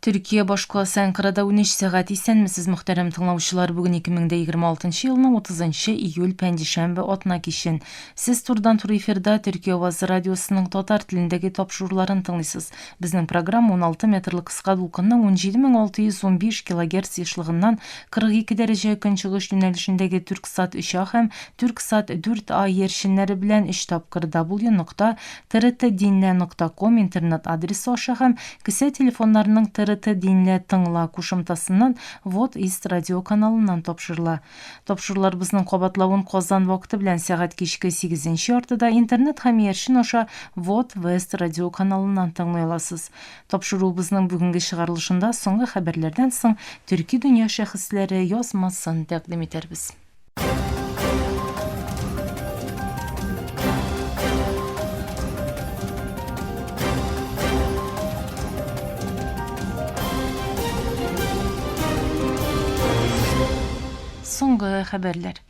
Төркия башкаласы Әнкарада 13 сәгать. Исәнмесез, мөхтәрәм тыңлаучылар. Бүген 2026 елның 30 июль пәнҗешәмбе атна кичен. Сез турыдан-туры эфирда Төркия авазы радиосының татар телендәге тапшыруларын тыңлыйсыз. Безнең программа 16 метрлы кыска дулкынның 17615 килогерц ешлыгыннан 42 дәрәҗә көнчыгыш юнәлешендәге Түрксат 3А һәм Түрксат 4А иярченнәре белән өч тапкыр W нокта trtdinle нокта ком интернет адресы аша һәм кесә телефоннарының TRT Dinle тыңла кушымтасыннан Вот Ист радио каналыннан тапшырыла. Тапшыруларыбызның кабатлавын Казан вакыты белән сәгать кичке сигезенче яртыда интернет һәм иярчен аша Вот Вест радио каналыннан тыңлый аласыз. Тапшыруыбызның бүгенге чыгарылышында соңгы хәбәрләрдән соң Төрки дөнья шәхесләре язмасын тәкъдим итәрбез. Соңгы хәбәрләр.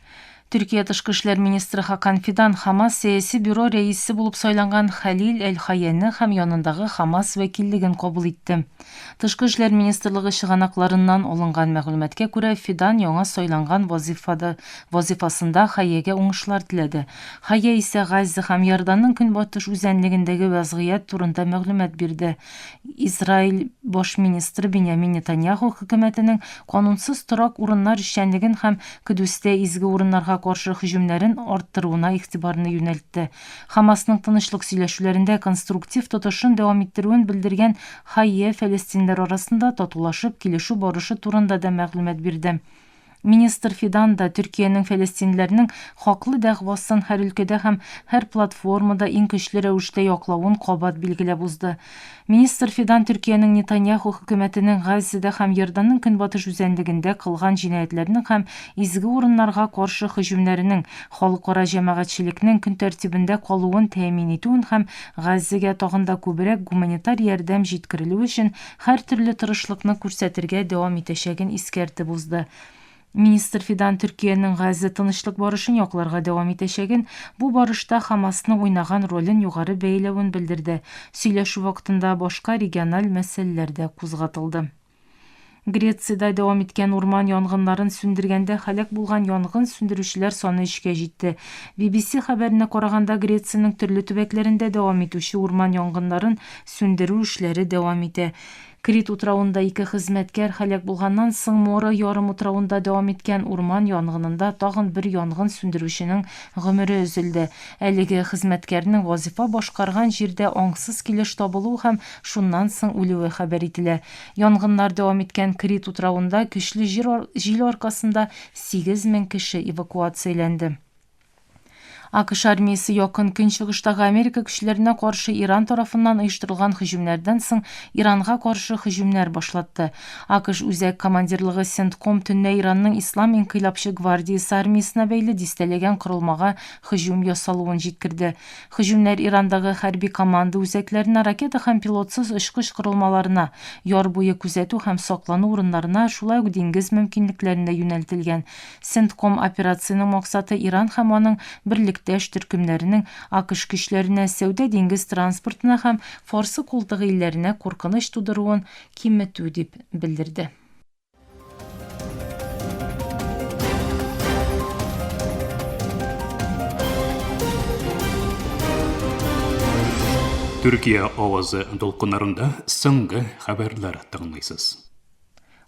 Төркия тышкы эшләр министры Хакан Фидан Хамас сәяси бюро рәисе булып сайланган Хәлил әл-Хаяны һәм янындагы Хамас вәкиллеген кабул итте. Тышкы эшләр министрлыгы чыганакларыннан алынган мәгълүматка күрә, Фидан яңа сайланган вазыйфада вазыйфасында Хайягә уңышлар теләде. Хайя исә Газзә һәм Иорданның көнбатыш үзәнлегендәге вәзгыять турында мәгълүмат бирде. Израиль баш министры Беньямин Нетаньяху хөкүмәтенең канунсыз торак урыннар эшчәнлеген һәм Көдүстә изге урыннарга каршы һөҗүмнәрен арттыруына игътибарны юнәлтте. Хамасның тынычлык сөйләшүләрендә конструктив тотышын дәвам иттерүен белдергән Хайе фәләстиннәр арасында татулашып килешү барышы турында да мәгълүмат бирде. Министр Фидан да Төркиянең фәләстинләрнең хаклы дәгъвасын һәр өлкәдә һәм һәр платформада иң көчле рәвештә яклавын кабат билгеләп узды. Министр Фидан Төркиянең Нетаньяху хөкүмәтенең Газзәдә һәм Иорданның көнбатыш үзәнлегендә кылган җинаятьләренең һәм изге урыннарга каршы һөҗүмнәренең халыкара җәмәгатьчелекнең көн тәртибендә калуын тәэмин итүен һәм Газзәгә тагын да күбрәк гуманитар ярдәм җиткерелүе өчен һәртөрле тырышлыкны күрсәтергә дәвам итәчәген искәртеп узды. Министр Фидан Төркиянең Газзә тынычлык барышын якларга дәвам итәчәген, бу барышта Хамасның уйнаган ролен югары бәяләвен белдерде. Сөйләшү вакытында башка региональ мәсьәләләр дә кузгатылды. Грециядә дәвам иткән урман янгыннарын сүндергәндә һәлак булган янгын сүндерүчеләр саны өчкә җитте. BBC хәбәренә караганда, Грециянең төрле төбәкләрендә дәвам итүче урман янгыннарын сүндерү эшләре дәвам итә. Крит утравында ике хезмәткәр һәлак булганнан соң Мора ярымутравында дәвам иткән урман янгынында тагын бер янгын сүндерүченең гомере өзелде. Әлеге хезмәткәрнең вазыйфа башкарган җирдә аңсыз килеш табылуы һәм шуннан соң үлүе хәбәр ителә. Янгыннар дәвам иткән Крит утравында көчле җил аркасында 8000 кеше эвакуацияләнде. АКШ армиясе Якын Көнчыгыштагы Америка көчләренә каршы Иран тарафыннан оештырылган һөҗүмнәрдән соң Иранга каршы һөҗүмнәр башлатты. АКШ Үзәк командирлыгы Сентком төнлә Иранның Ислам инкыйлабчы гвардиясе армиясенә бәйле дистәләгән корылмага һөҗүм ясалуын җиткерде. Һөҗүмнәр Ирандагы хәрби команда үзәкләренә, ракета һәм пилотсыз очкыч корылмаларына, яр буе күзәтү һәм саклану урыннарына, шулай ук диңгез мөмкинлекләренә юнәлтелгән. Сентком операциянең максаты Иран һәм аның берлектәш төркемнәренең АКШ көчләренә, сәүдә-диңгез транспортына һәм Фарсы култыгы илләренә куркыныч тудыруын киметү дип белдерде. Төркия авазы дулкыннарында соңгы хәбәрләр тыңлыйсыз.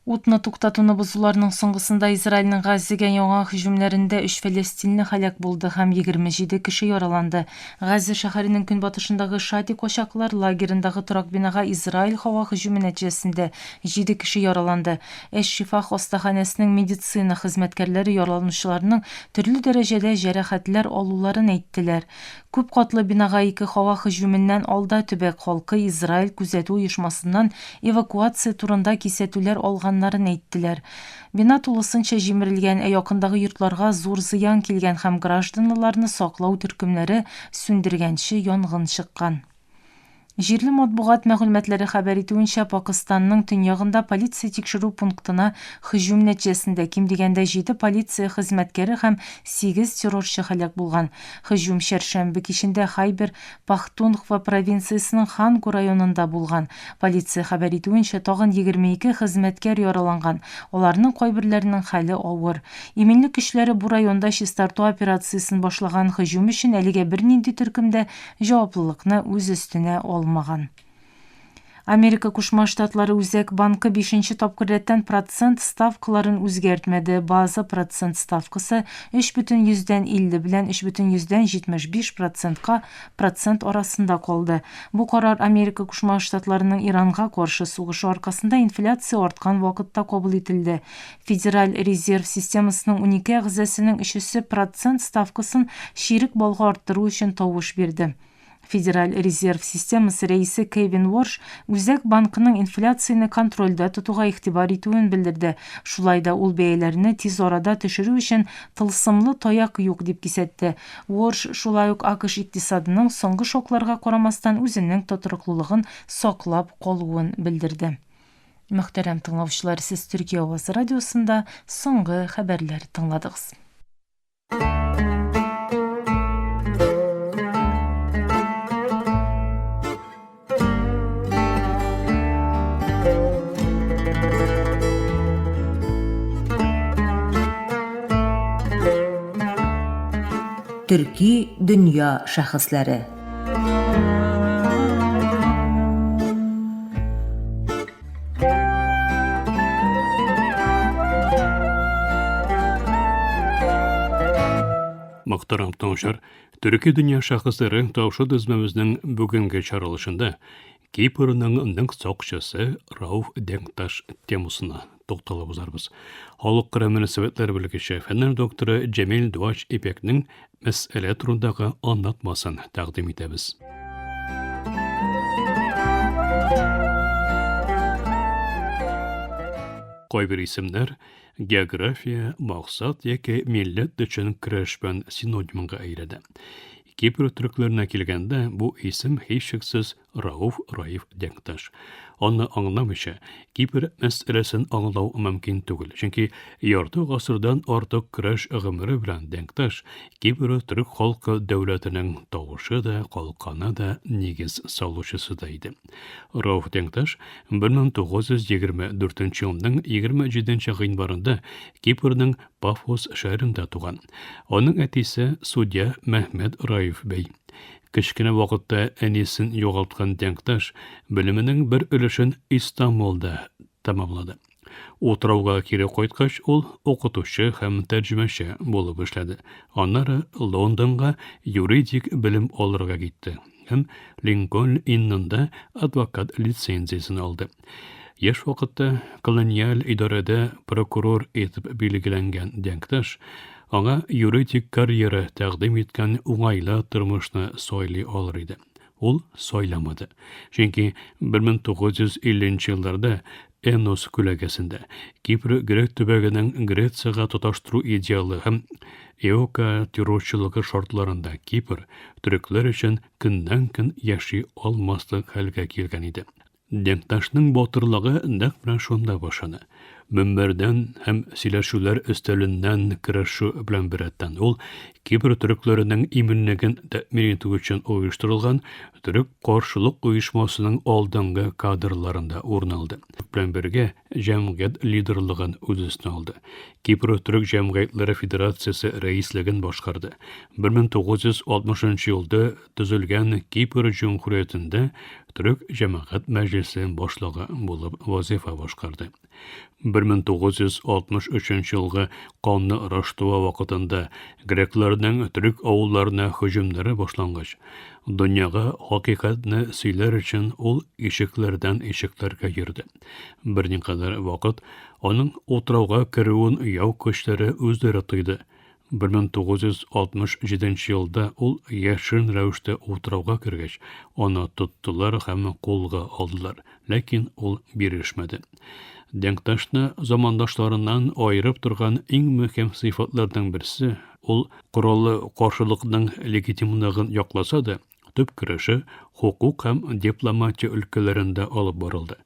Утны туктатуны бозуларның соңгысында Израильнең Газзәгә яңа һөҗүмнәрендә өч фәләстинле һәлак булды һәм 27 кеше яраланды. Газзә шәһәренең көнбатышындагы Шати качаклар лагерендагы торак бинага Израиль һава һөҗүме нәтиҗәсендә җиде кеше яраланды. Әш-Шифа хастаханәсенең медицина хезмәткәрләре яраланучыларның төрле дәрәҗәдә җәрәхәтләр алуларын әйттеләр. Күп катлы бинага ике һава һөҗүменнән алда төбәк халкы Израиль күзәтү оешмасыннан эвакуация турында кисәтүләр алганнарын әйттеләр. Бина тулысынча җимерелгән, ә якындагы йортларга зур зыян килгән һәм гражданлыларны саклау төркемнәре сүндергәнче янгын чыккан. Җирле матбугат мәгълүматлары хәбәр итүенчә, Пакыстанның төньягында полиция тикшерү пунктына һөҗүм нәтиҗәсендә ким дигәндә җиде полиция хезмәткәре һәм сигез террорчы һәлак булган. Һөҗүм чәршәмбе кичендә Хайбер Пахтунхва провинциясенең Хангу районында булган. Полиция хәбәр итүенчә, тагын 22 хезмәткәр яраланган, аларның кайберләренең хәле авыр. Иминлек көчләре бу районда чистарту операциясен башлаган һөҗүм өчен әлегә бернинди төркем дә җаваплылыкны үз өстенә алмаган. Америка Кушма Штатлары Үзәк банкы бишенче тапкыр рәттән процент ставкаларын үзгәртмәде. База процент ставкасы 3,50 белән 3,75 процентка процент арасында калды. Бу карар Америка Кушма Штатларының Иранга каршы сугышы аркасында инфляция арткан вакытта кабул ителде. Федераль резерв системасының 12 әгъзасының өчесе процент ставкасын чирек баллга арттыру өчен тавыш бирде. Федераль резерв системасы рәисе Кевин Уорш Үзәк банкның инфляцияне контрольдә тотуга игътибар итүен белдерде. Шулай да ул бәяләрне тиз арада төшерү өчен тылсымлы таяк юк дип кисәтте. Уорш шулай ук АКШ икътисадының соңгы шокларга карамастан үзенең тотрыклылыгын саклап калуын белдерде. Мөхтәрәм тыңлаучылар, сез Төркия авазы радиосында соңгы хәбәрләр тыңладыгыз. Төрки дөнья шәхесләре. Мөхтәрәм тыңлаучылар, Төрки дөнья шәхесләре тавышы төзмәбезнең бүгенге чаралышында Кипрның нык сакчысы Рауф Денкташ темасына тукталып узарбыз. Халыкара мөнәсәбәтләр белгече, фәннәр докторы Җәмил Дуач Ипекнең мәсьәлә турындагы аңлатмасын тәкъдим итәбез. Кайбер исемнәр география, максат яки милләт өчен көрәш белән синонимга әйләнә. Кипр төрекләренә килгәндә, бу исем һичшиксез Рауф Раиф Денкташ. Аны аңламыйча, Кипр мәсьәләсен аңлау мөмкин түгел, чөнки ярты гасырдан артык көрәш гомере белән Денкташ Кипр төрек халкы дәүләтенең тавышы да, калканы да, нигез салучысы да иде. Рауф Денкташ 1924 елның 27 гыйнварында Кипрның Пафос шәһәрендә туган. Аның әтисе судья Мәһмәт Раиф бәй. Кечкенә вакытта әнисен югалткан Денкташ белеменең бер өлешен Истанбулда тәмамлады. Утрауга кире кайткач, ул укытучы һәм тәрҗемәче булып эшләде. Аннары Лондонга юридик белем алырга китте һәм Линкольн Иннында адвокат лицензиясен алды. Яшь вакытта колониаль идарәдә прокурор итеп билгеләнгән Денкташ аңа юридик карьера тәкъдим иткән уңайлы тормышны сайлый алыр иде. Ул сайламады. Чөнки 1950 елларда Энос күләгәсендә Кипр грек төбәгенең Грециягә тоташтыру идеалы һәм ЭОКА террорчылыгы шартларында Кипр төрекләр өчен көннән-көн яши алмаслык хәлгә килгән иде. Денкташның батырлыгы нәкъ менә шунда башлана. Мөнбәрдән һәм сөйләшүләр өстәленнән көрәшү белән беррәттән, ул Кипр төрекләренең иминлеген тәэмин итү өчен оештырылган Төрек каршылык оешмасының алдынгы кадрларында урын алды. Белән бергә җәмгыять лидерлыгын үз өстенә алды. Кипр төрек җәмгыятьләре федерациясе рәислеген башкарды. 1960 елда төзелгән Кипр Җөмһүриятендә Төрек җәмәгать мәҗлесе башлыгы булып вазифа башкарды. 1963 елгы канлы Раштуа вакытында грекларның төрек авылларына һөҗүмнәре башлангач, дөньяга хакыйкатьне сөйләр өчен ул ишекләрдән ишекләргә йөрде. Берникадәр вакыт аның утрауга керүен яу көчләре үзләре тойды. 1967 елда ул яшерен рәвештә утрауга кергәч, аны тоттылар һәм кулга алдылар, ләкин ул бирешмәде. Денкташны замандашларыннан аерып торган иң мөһим сыйфатларның берсе, ул кораллы каршылыкның легитимлыгын якласа да, Төп көрәше хокук һәм дипломатия өлкәләрендә алып барылды.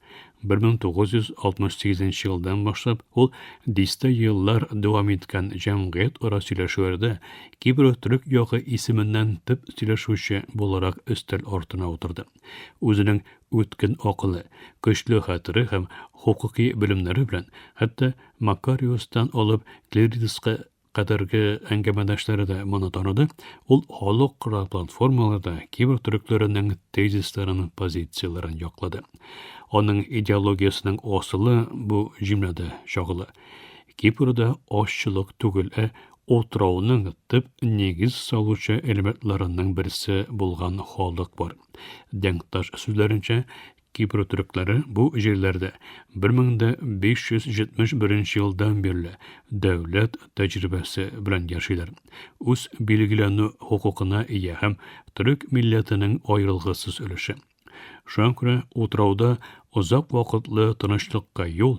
1968 нче елдан башлап ул дистә еллар дәвам иткән җәмгыять-ара сөйләшүләрдә Кипр төрек ягы исеменнән төп сөйләшүче буларак өстәл артына утырды. Үзенең үткен акылы, көчле хәтере һәм хокукый белемнәре белән хәтта Макариостан алып Клиридеска кадәрге әңгәмәдәшләре дә моны таныды, ул халыкара платформаларда кибер төрекләренең тезисларын, позицияләрен яклады. Аның идеологиясенең асылы бу җөмләдә чагыла. Кипрда азчылык түгел, ә утрауның төп нигез салучы элементларының берсе булган халык бар. Денкташ сүзләренчә, Кипр төрекләре бу җирләрдә 1571 елдан бирле дәүләт тәҗрибәсе белән яшиләр, үз билгеләнү хокукына ия һәм төрек милләтенең аерылгысыз өлеше. Шуңа күрә утрауда озак вакытлы тынычлыкка юл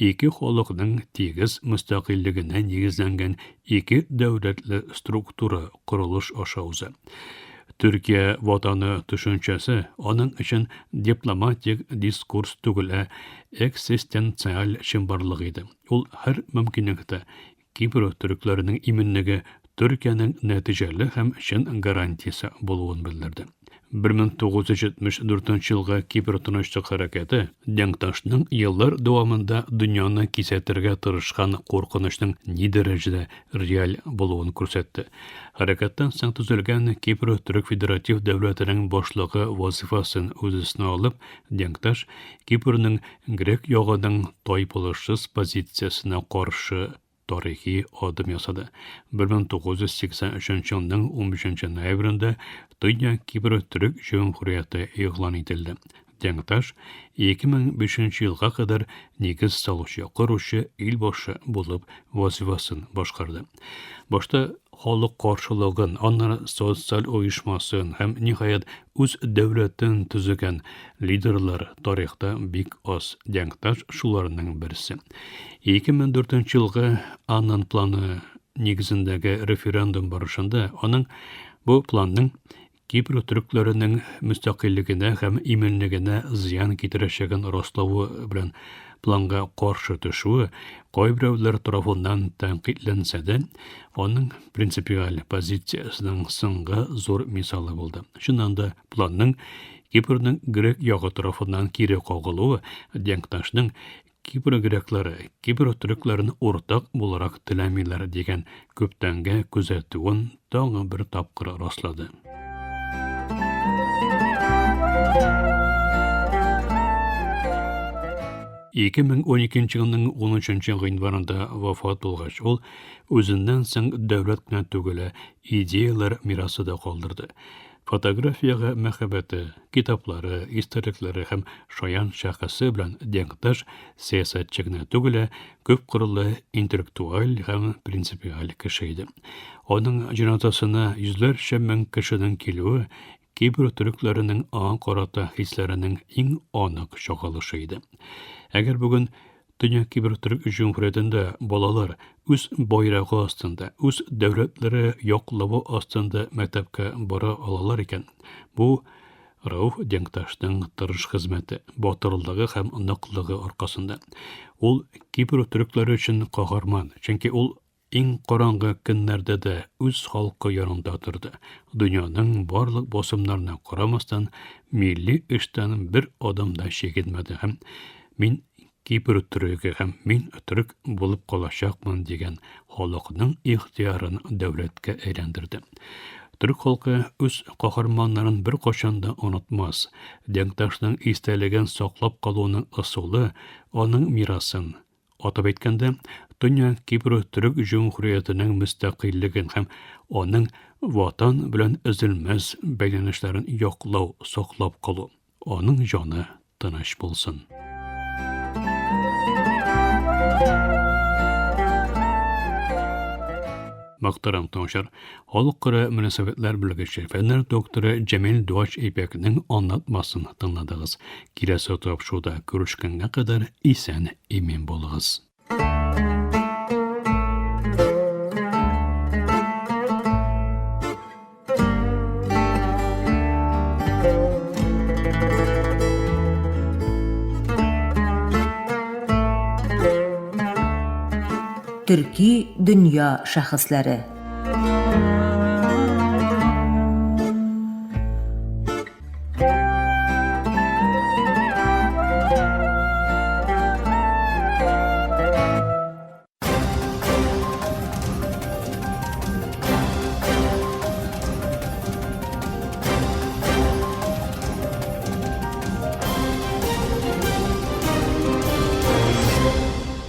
ике халыкның тигез мөстәкыйльлегенә нигезләнгән ике дәүләтле структура корылыш аша уза. Төркия ватаны төшенчәсе аның өчен дипломатик дискурс түгел, ә экзистенциаль чынбарлык иде. Ул һәр мөмкинлектә Кипр төрекләренең иминлеге Төркиянең нәтиҗәле һәм чын гарантиясе булуын белдерде. 1974 елгы Кипр тынычлык хәрәкәте Денкташның еллар дәвамында дөньяны кисәтергә тырышкан куркынычның ни дәрәҗәдә реаль булуын күрсәтте. Хәрәкәттән соң төзелгән Кипр Төрек Федератив дәүләтенең башлыгы вазыйфасын үз өстенә алып, Денкташ Кипрның грек ягының тайпылышсыз позициясенә каршы тарихи адым ясады. 1983 елның 15 ноябрендә Төньяк Кипр Төрек Җөмһүрияте игълан ителде. Денкташ 2005 елга кадәр нигез салучы, коручы илбашы булып вазифасын башкарды. Башта халык каршылыгын, аннары социаль оешмасын һәм, ниһаять, үз дәүләтен төзегән лидерлар тарихта бик аз. Денкташ шуларның берсе. 2004 елгы Аннан планы нигезендәге референдум барышында аның бу планның Кипр төрекләренең мөстәкыйльлегенә һәм иминлегенә зыян китерәчәген раславы белән планга каршы төшүе кайберәүләр тарафыннан тәнкыйтьләнсә дә, аның принципиаль позициясенең соңгы зур мисалы булды. Чыннан да, планның Кипрның грек ягы тарафыннан кире кагылуы Денкташның Кипр греклары Кипр төрекләрен уртак буларак теләмиләр дигән күптәнге күзәтүен тагы бер тапкыр раслады. 2012 елның 13 гыйнварында вафат булгач, ул үзеннән соң дәүләт кенә түгел, ә идеяләр мирасы да калдырды. Фотографиягә мәхәббәте, китаплары, истәлекләре һәм шаян шәхесе белән Денкташ сәясәтче генә түгел, ә күпкырлы интеллектуаль һәм принципиаль кеше иде. Аның җеназасына йөзләрчә мең кешенең килүе Кипр төрекләренең аңа карата хисләренең иң анык чагылышы иде. Әгәр бүген Төньяк Кипр Төрек Җөмһүриятендә балалар үз байрагы астында, үз дәүләтләре яклавы астында мәктәпкә бара алалар икән, бу Рауф Денкташның тырыш хезмәте, батырлыгы һәм ныклыгы аркасында. Ул Кипр төрекләре өчен каһарман, чөнки ул Иң караңгы көннәрдә дә үз халкы янында торды. Дөньяның барлык басымнарына карамастан, милли эштән бер адым да чигенмәде һәм мин Кипр төреге һәм мин төрек булып калачакмын дигән халыкның ихтыярын дәүләткә әйләндерде. Төрек халкы үз каһарманнарын беркайчан да онытмас. Денкташның истәлеген саклап калуның ысулы аның мирасын, Атап әйткәндә, Төньяк Кипр Төрек Җөмһүриятенең мөстәкыйльлеген һәм аның Ватан белән өзелмәс бәйләнешләрен яклау, саклап калу. Аның җаны тыныч булсын. Мөхтәрәм тыңлаучылар, Халыкара мөнәсәбәтләр белгече, фәннәр докторы Җәмил Дуач Ипәкнең аңлатмасын тыңладыгыз. Киләсе тапшыруда күрешкәнгә кадәр исән-имин булыгыз. Төрки дөнья шәхесләре.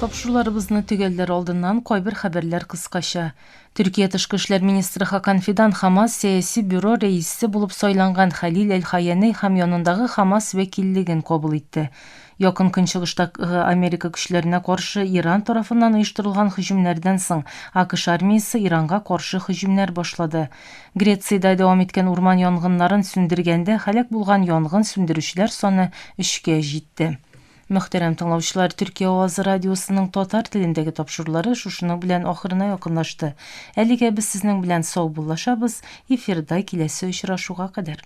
Тапшыруларыбызны төгәлләр алдыннан кайбер хәбәрләр кыскача. Төркия тышкы эшләр министры Хакан Фидан Хамас сәяси бюро рәисе булып сайланган Хәлил әл-Хаяни һәм янындагы Хамас вәкиллеген кабул итте. Якын Көнчыгыштагы Америка көчләренә каршы Иран тарафыннан оештырылган һөҗүмнәрдән соң, АКШ армиясе Иранга каршы һөҗүмнәр башлады. Грециядә дәвам иткән урман янгыннарын сүндергәндә һәлак булган янгын сүндерүчеләр саны өчкә җитте. Мөхтәрәм тыңлаучылар, Төркия авазы радиосының татар телендәге тапшырулары шушының белән ахырына якынлашты. Әлегә без сезнең белән саубуллашабыз, эфирда киләсе очрашуга кадәр.